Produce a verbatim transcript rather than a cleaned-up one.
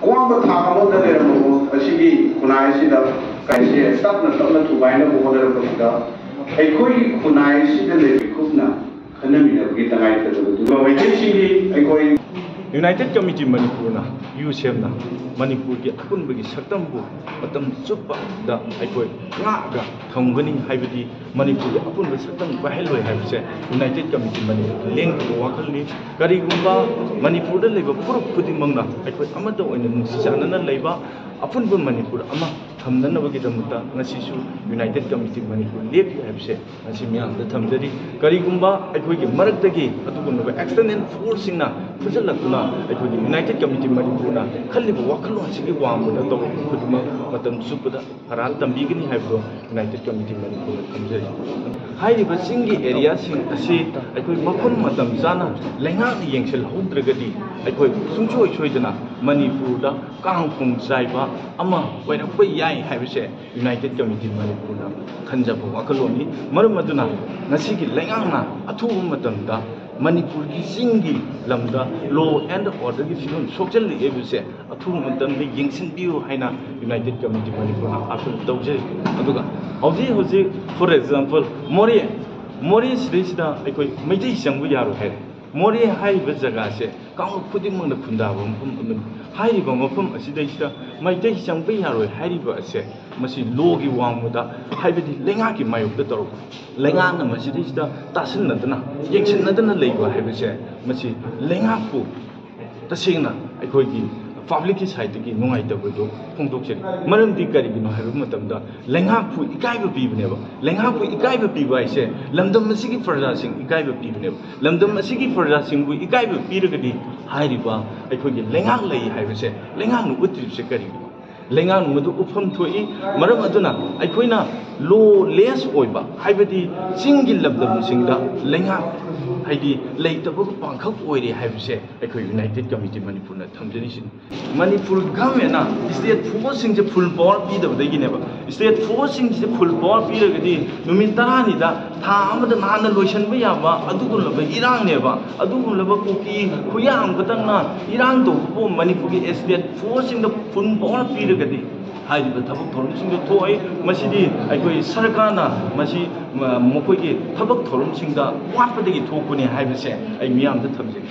ꯑꯋꯥꯡꯕ ꯊꯥꯛ ꯑꯃꯗ ꯂꯩꯔꯝꯕ ꯄꯣꯠ ꯑꯁꯤꯒꯤ ꯈꯨꯟꯅꯥꯏ ꯑꯁꯤꯗ ꯀꯩꯁꯦ ꯇꯞꯅ ꯇꯞꯅ ꯊꯨꯒꯥꯏꯅꯕ ꯍꯣꯠꯅꯔꯛꯄꯁꯤꯗ ꯑꯩꯈꯣꯏꯒꯤ ꯈꯨꯟꯅꯥꯏ ꯑꯁꯤꯗ ꯂꯩꯕ ꯃꯤꯀꯨꯞꯅ ꯈꯟꯅꯃꯤꯟꯅꯕꯒꯤ ꯇꯉꯥꯏ ꯐꯗꯕꯗꯨ ꯃꯩꯇꯩꯁꯤꯡꯒꯤ ꯑꯩꯈꯣꯏ United Committee ꯃꯅꯤꯄꯨꯔꯅ ꯌꯨ ꯁꯦꯝꯅ ꯃꯅꯤꯄꯨꯔꯒꯤ ꯑꯄꯨꯟꯕꯒꯤ ꯁꯛꯇꯝꯕꯨ ꯃꯇꯝ ꯆꯨꯞꯄꯗ ꯑꯩꯈꯣꯏ ꯉꯥꯛꯑꯒ ꯊꯝꯒꯅꯤ ꯍꯥꯏꯕꯗꯤ ꯃꯅꯤꯄꯨꯔꯒꯤ ꯑꯄꯨꯟꯕ ꯁꯛꯇꯝ ꯀꯥꯏꯍꯜꯂꯣꯏ ꯍꯥꯏꯕꯁꯦ United Committee ꯃꯅꯤꯄꯨꯔꯒꯤ ꯂꯦꯡꯗꯕ ꯋꯥꯈꯜꯅꯤ꯫ ꯀꯔꯤꯒꯨꯝꯕ ꯃꯅꯤꯄꯨꯔꯗ ꯂꯩꯕ ꯐꯨꯔꯨꯞ ꯈꯨꯗꯤꯡꯃꯛꯅ ꯑꯩꯈꯣꯏ ꯑꯃꯠꯇ ꯑꯣꯏꯅ ꯅꯨꯡꯁꯤ ꯆꯥꯟꯅꯅ ꯂꯩꯕ ꯑꯄꯨꯟꯕ ꯃꯅꯤꯄꯨꯔ ꯑꯃ ꯊꯝꯅꯅꯕꯒꯤꯗꯃꯛꯇ ꯉꯁꯤꯁꯨ United Committee ꯃꯅꯤꯄꯨꯔ ꯂꯦꯞꯄꯤ ꯍꯥꯏꯕꯁꯦ ꯉꯁꯤ ꯃꯤꯌꯥꯝꯗ ꯊꯝꯖꯔꯤ꯫ ꯀꯔꯤꯒꯨꯝꯕ ꯑꯩꯈꯣꯏꯒꯤ ꯃꯔꯛꯇꯒꯤ ꯑꯗꯨꯒꯨꯝꯂꯕ external forceꯁꯤꯡꯅ ꯐꯨꯖꯜꯂꯛꯇꯨꯅ ꯑꯩꯈꯣꯏꯒꯤ United Committee ꯃꯅꯤꯄꯨꯔꯅ ꯈꯜꯂꯤꯕ ꯋꯥꯈꯜꯂꯣꯟꯁꯤꯒꯤ ꯋꯥꯡꯃꯗ ꯇꯧꯔꯛꯄ ꯈꯨꯗꯤꯡꯃꯛ ꯃꯇꯝ ꯆꯨꯞꯄꯗ ꯍꯔꯥꯟ ꯇꯝꯕꯤꯒꯅꯤ ꯍꯥꯏꯕꯗꯣ United Committee ꯃꯅꯤꯄꯨꯔꯅ ꯊꯝꯖꯔꯤ꯫ ꯍꯥꯏꯔꯤꯕ ꯆꯤꯡꯒꯤ areaꯁꯤꯡ ꯑꯁꯤ ꯑꯩꯈꯣꯏ ꯃꯐꯝ ꯃꯇꯝ ꯆꯥꯅ ꯂꯩꯉꯥꯛꯅ ꯌꯦꯡꯁꯤꯜꯍꯧꯗ꯭ꯔꯒꯗꯤ ꯑꯩꯈꯣꯏ ꯁꯨꯡꯁꯣꯏ ꯁꯣꯏꯗꯅ ꯃꯅꯤꯄꯨꯔꯗ ꯀꯥꯡ ꯈꯣꯡ ꯆꯥꯏꯕ ꯑꯃ ꯑꯣꯏꯔꯛꯄ ꯌꯥꯏ ꯍꯥꯏꯕꯁꯦ United Committee ꯃꯅꯤꯄꯨꯔꯅ ꯈꯟꯖꯕ ꯋꯥꯈꯜꯂꯣꯟꯅꯤ꯫ ꯃꯔꯝ ꯑꯗꯨꯅ ꯉꯁꯤꯒꯤ ꯂꯩꯉꯥꯛꯅ ꯑꯊꯨꯕ ꯃꯇꯝꯗ ꯃꯅꯤꯄꯨꯔꯒꯤ ꯆꯤꯡꯒꯤ ꯂꯝꯗ law and orderꯒꯤ ꯐꯤꯕꯝ ꯁꯣꯛꯆꯜꯂꯛꯏꯕꯁꯦ ꯑꯊꯨꯕ ꯃꯇꯝꯗ ꯌꯦꯡꯁꯤꯟꯕꯤꯌꯨ ꯍꯥꯏꯅ United Committee ꯃꯅꯤꯄꯨꯔꯅ appeal ꯇꯧꯖꯔꯤ꯫ ꯑꯗꯨꯒ ꯍꯧꯖꯤꯛ ꯍꯧꯖꯤꯛ, for example, ꯃꯣꯔꯦ, ꯃꯣꯔꯦ ꯁꯤꯗꯩꯁꯤꯗ ꯑꯩꯈꯣꯏ ꯃꯩꯇꯩ ꯆꯪꯕ ꯌꯥꯔꯣꯏ ꯍꯥꯏꯔꯦ꯫ ꯃꯣꯔꯦ ꯍꯥꯏꯔꯤꯕ ꯖꯒꯥꯁꯦ ꯀꯥꯡꯂꯨꯞ ꯈꯨꯗꯤꯡꯃꯛꯅ ꯈꯨꯟꯗꯥꯕ ꯃꯐꯝ ꯑꯃꯅꯤ꯫ ꯍꯥꯏꯔꯤꯕ ꯃꯐꯝ ꯑꯁꯤꯗꯩꯁꯤꯗ ꯃꯩꯇꯩ ꯆꯪꯕ ꯌꯥꯔꯣꯏ ꯍꯥꯏꯔꯤꯕ ꯑꯁꯦ ꯃꯁꯤ lawꯒꯤ ꯋꯥꯡꯃꯗ, ꯍꯥꯏꯕꯗꯤ ꯂꯩꯉꯥꯛꯀꯤ ꯃꯥꯌꯣꯛꯇ ꯇꯧꯔꯛꯄ, ꯂꯩꯉꯥꯛꯅ ꯃꯁꯤꯗꯩꯁꯤꯗ ꯇꯥꯁꯤꯟꯅꯗꯅ, ꯌꯦꯡꯁꯤꯟꯅꯗꯅ ꯂꯩꯕ ꯍꯥꯏꯕꯁꯦ ꯃꯁꯤ ꯂꯩꯉꯥꯛꯄꯨ ꯇꯁꯦꯡꯅ ꯑꯩꯈꯣꯏꯒꯤ publicꯀꯤ sideꯇꯒꯤ ꯅꯨꯡꯉꯥꯏꯇꯕꯗꯣ ꯐꯣꯡꯗꯣꯛꯆꯔꯤ꯫ ꯃꯔꯝꯗꯤ ꯀꯔꯤꯒꯤꯅꯣ ꯍꯥꯏꯕ ꯃꯇꯝꯗ ꯂꯩꯉꯥꯛꯄꯨ ꯏꯀꯥꯏꯕ ꯄꯤꯕꯅꯦꯕ꯫ ꯂꯩꯉꯥꯛꯄꯨ ꯏꯀꯥꯏꯕ ꯄꯤꯕ ꯍꯥꯏꯁꯦ ꯂꯝꯗꯝ ꯑꯁꯤꯒꯤ ꯄ꯭ꯔꯖꯥꯁꯤꯡ ꯏꯀꯥꯏꯕ ꯄꯤꯕꯅꯦꯕ꯫ ꯂꯝꯗꯝ ꯑꯁꯤꯒꯤ ꯄ꯭ꯔꯖꯥꯁꯤꯡꯕꯨ ꯏꯀꯥꯏꯕ ꯄꯤꯔꯒꯗꯤ ꯍꯥꯏꯔꯤꯕ ꯑꯩꯈꯣꯏꯒꯤ ꯂꯩꯉꯥꯛ ꯂꯩ ꯍꯥꯏꯕꯁꯦ ꯂꯩꯉꯥꯛꯅ ꯎꯠꯇ꯭ꯔꯤꯕꯁꯦ ꯀꯔꯤꯒꯤꯅꯣ? ꯂꯩꯉꯥꯛꯅ ꯃꯗꯨ ꯎꯠꯐꯝ ꯊꯣꯛꯏ꯫ ꯃꯔꯝ ꯑꯗꯨꯅ ꯑꯩꯈꯣꯏꯅ lawless ꯑꯣꯏꯕ, ꯍꯥꯏꯕꯗꯤ ꯆꯤꯡꯒꯤ ꯂꯝꯗꯝꯁꯤꯡꯗ ꯂꯩꯉꯥꯛ ꯍꯥꯏꯗꯤ ꯂꯩꯇꯕ ꯄꯥꯡꯈꯛ ꯑꯣꯏꯔꯦ ꯍꯥꯏꯕꯁꯦ ꯑꯩꯈꯣꯏ ꯌꯨꯅꯥꯏꯇꯦꯠ ꯀꯃꯤꯇꯤ ꯃꯅꯤꯄꯨꯔꯅ ꯊꯝꯖꯔꯤꯁꯤꯅꯤ꯫ ꯃꯅꯤꯄꯨꯔ ꯒꯚꯔꯟꯃꯦꯟꯅ ꯁ꯭ꯇꯦꯠ ꯐꯣꯔꯁꯁꯤꯡꯁꯦ ꯐꯨꯜ ꯄꯥꯋꯔ ꯄꯤꯗꯕꯗꯒꯤꯅꯦꯕ꯫ ꯁ꯭ꯇꯦꯠ ꯐꯣꯔꯁꯁꯤꯡꯁꯤꯗ ꯐꯨꯜ ꯄꯥꯋꯔ ꯄꯤꯔꯒꯗꯤ ꯅꯨꯃꯤꯠ ꯇꯔꯥꯅꯤꯗ, ꯊꯥ ꯑꯃꯗ ꯅꯥꯟꯅ ꯂꯣꯏꯁꯤꯟꯕ ꯌꯥꯕ ꯑꯗꯨꯒꯨꯝꯂꯕ ꯏꯔꯥꯡꯅꯦꯕ꯫ ꯑꯗꯨꯒꯨꯝꯂꯕ ꯀꯨꯀꯤ ꯈꯨꯌꯥꯝ ꯈꯛꯇꯪꯅ ꯏꯔꯥꯡ ꯇꯧꯕꯕꯨ ꯃꯅꯤꯄꯨꯔꯒꯤ ꯁ꯭ꯇꯦꯠ ꯐꯣꯔꯁꯁꯤꯡꯗ ꯐꯨꯜ ꯄꯥꯋꯔ ꯄꯤꯔꯒꯗꯤ ꯍꯥꯏꯔꯤꯕ ꯊꯕꯛ ꯊꯧꯔꯝꯁꯤꯡꯗꯣ ꯊꯣꯛꯑꯣꯏ꯫ ꯃꯁꯤꯗꯤ ꯑꯩꯈꯣꯏ ꯁꯔꯀꯥꯔꯅ ꯃꯁꯤ ꯃ-, ꯃꯈꯣꯏꯒꯤ ꯊꯕꯛ ꯊꯧꯔꯝꯁꯤꯡꯗ ꯋꯥꯠꯄꯗꯒꯤ ꯊꯣꯛꯄꯅꯤ ꯍꯥꯏꯕꯁꯦ ꯑꯩ ꯃꯤꯌꯥꯝꯗ ꯊꯝꯖꯒꯦ꯫